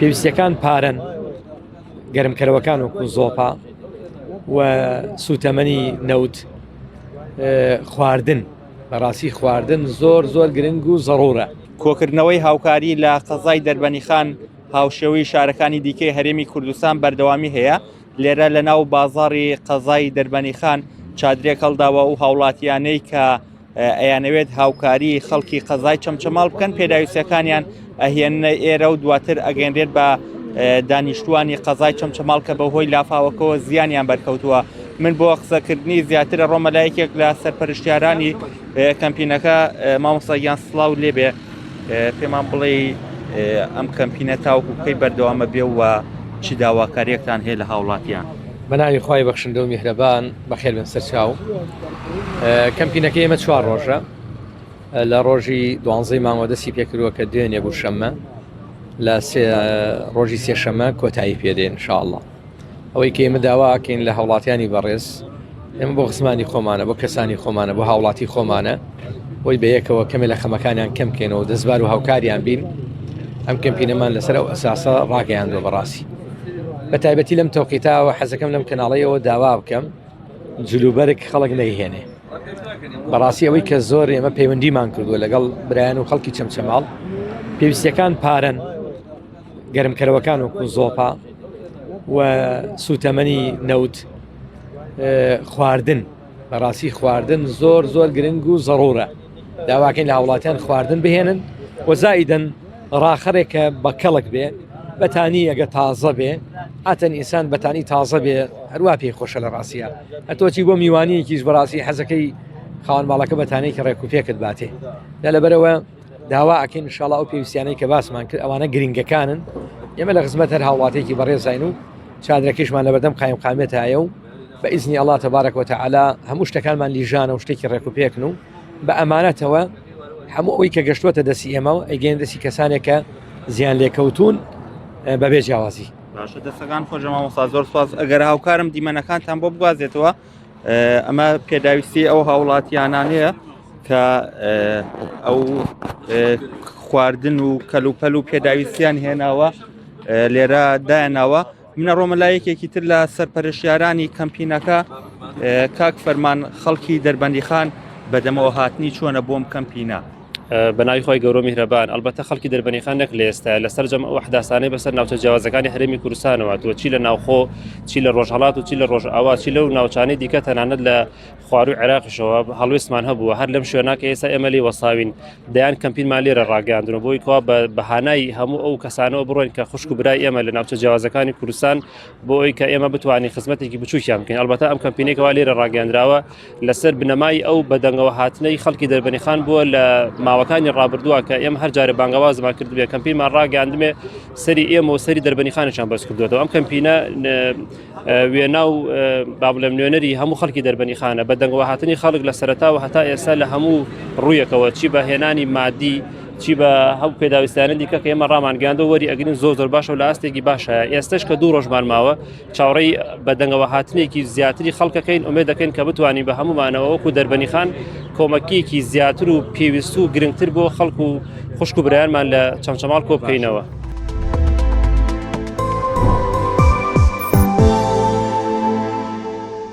پێویستیەکان پارەن، گەرمکەرەوەکان وەکو زۆپا و سوتەمەنی نەوت، خواردن، بەڕاستی خواردن زۆر زۆر گرنگ و زەڕورە. کۆکردنەوەی هاوکاری لە قەزای دەربەنیخان هاوشێوەی شارەکانی دیکەی هەرێمی کوردستان بەردەوامی هەیە، لێرە لە ناو بازاڕی قەزای دەربەنیخان چادرێک هەڵداوە و هاوڵاتیانەی کە ئەیانەوێت هاوکاری خەڵکی قەزای چەمچەماڵ بکەن پێداویستەکانیان ئەهێنە ئێرە و دواتر ئەگەنرێت بە دانیشتوانی قەزای چەمچەماڵ کە بەهۆی لافاوەکەەوە زیانیان بەرکەوتووە من بۆ قسەکردنی زیاتر ڕۆمە لە یەکێک لە سەرپەرشتیارانی کەمپینەکە مامۆستا گیان سڵاو لێبێ پێمان بڵێ ئەم کەمپینە تاوەکو کەی بەردەوامە بێ و چ داواکاریەکتان هەیە لە هاوڵاتیان؟ بە ناوی خوای بەخشندە و میهرەبان بەخێر بن سەرچاو کەمپینەکەی ئێمە چوار ڕۆژە لە ڕۆژی دوانزەی مانگەوە دەستی پێکردووە کە دوێنێ بوو شەممە لە ڕۆژی سێشەمە کۆتایی پێدێن إن شاء الله ئەوەی کە ئێمە داواکەین لە هاوڵاتیانی بەڕێز ئێمە بۆ خزمانی خۆمانە بۆ کەسانی خۆمانە بۆ هاوڵاتی خۆمانە بۆی بە یەکەوە کەمێ لە خەمەکانیان کەم بکەینەوە دەستبار و هاوکاریان بین ئەم کەمپینەمان لەسەر ئەو ئەساسە ڕاگەیاندوە بەڕاستی بە تایبەتی لەم تەوقیتاوە حەزەکەم لەم کەناڵەیەوە داوا بکەم جلوبەرگ خەڵک نەیهێنێ بەڕاستی ئەوەی کە زۆر ئێمە پەیوەندیمان کردووە لەگەڵ برایان و خەڵکی چەمچەماڵ پێویستیەکان پارەن گەرمکەرەوەکان وەکو زۆپا و سوتەمەنی نەوت خواردن بەڕاستی خواردن زۆر زۆر گرنگ و زەڕورە داواکەین لە هاوڵاتیان خواردن بهێنن و زائیدەن ڕاخەرێکە بە کەڵک بێ بەتانی ئەگە تازە بێ ئاتەن ئینسان بەتانی تازە بێ هەروە پێی خۆشە لە ڕاستە ئەتۆچی بۆ میوانیەکیش بەڕاستی حەزەکەی خاوەن ماڵەکە بەتانێکی ڕێک و پێکت باتێ لە لەبەرەوە داوا ئەکەین انشاءاللە ئەو پێویستیانەی کە باسمان کرد ئەوانە گرنگەکانن ئێمە لە خزمەت هەر هاوڵاتێکی بەڕێزین و چادرەکەیشمان لەبەردەم قایم قامێت هەیە و بە ئیزنی ئەڵا تەبارەک وتەعالا هەموو شتەکانمان لیژانە و شتێکی ڕێک و پێکن و بە ئەمانەتەوە هەموو ئەوەی کە گەشتوەتە دەستی ئێمە و ئەگەین دەستی کەسانێک کە زیان لێکەوتون بەبێ جیاوازی. باشە دەستەکان خۆشە مامۆستا زۆر سوپاس ئەگەر هاوکارم دیمەنەکانتان بۆ بگوازێتەوە ئەمە پێداویستی ئەو هاوڵاتیانانەیە کە ئەو خواردن و کەلوپەل و پێداویستیان هێناوە لێرە دایاناوە منە ڕۆمە لا یەکێکی تر لە سەرپەرشیارانی کەمپینەکە کاک فەرمان خەڵکی دەربەندیخان بەدەمەوە هاتنی چۆنە بۆم کەمپینە. بە ناوی خۆی گەورە میهرەبان ئەلبەتە خەڵکی دەربەنیخان نەک لە ئێستا لە سەرجەم ئەو ئەحداسانەی بەسەر ناوچە جیاوازەکانی هەرێمی کوردستانەوە هاتووە چی لە ناوخۆ چی لە ڕۆژهەڵات و چی لە ڕۆژئاوا چی لەو ناوچانەی دیکە تەنانەت لە خواروی عێراقیشەوە هەڵوێستمان هەبووە هەر لەم شوێنە کە ئێستا ئێمە لێ وەساوین دەیان کەمپینمان لێرە ڕاگەیاندنەوە بۆی کوا بە بەهانای هەموو ئەو کەسانەوە بڕۆین کە خوشک و برای ئێمە لە ناوچە جیاوازەکانی کوردستان بۆ ئەوی کە ئێمە بتوانین خزمەتێکی بچووکیان بکەین ئەلبەتە ئەم کەمپینێکەوە لێرە ڕاگەیاندراوە لەسەر بنەمای ئەو بەدەنگەوە هاتنەی خەڵکی دەربەنیخان بووە لە ماوەکانی ڕابردووە کە ئێمە هەر جارێ بانگەوازمان کردبێ کەمپینمان ڕاگەاندمێ سەری ئێمە و سەری دەربەنیخانێکیان بەس کردوێتەوە ئەم کەمپینە وێنا و با بڵێم نوێنەری هەموو خەڵکی دەربەنیخانە بە دەنگەوە هاتنی خەڵک لە سەرەتاوە هەتا ئێستا لە هەموو ڕوویەکەوە چی بە هێنانی مادی چی بە هەموو پێداویستیانە دیکە کە ئێمە ڕامانگەیاندەوە وەری ئەگرین زۆر زۆر باشە و لە ئاستێکی باشە ئێستش کە دوو ڕۆژمان ماوە چاوەڕێی بەدەنگەوە هاتنێکی زیاتری خەڵکەکەین ئومێد دەکەین کە بتوانین بە هەمومانەوە وەکو دەربەنیخان کۆمەکیەکی زیاتر و پێویست و گرنگتر بۆ خەڵک و خوشک و برایانمان لە چەمچەماڵ کۆ بکەینەوە.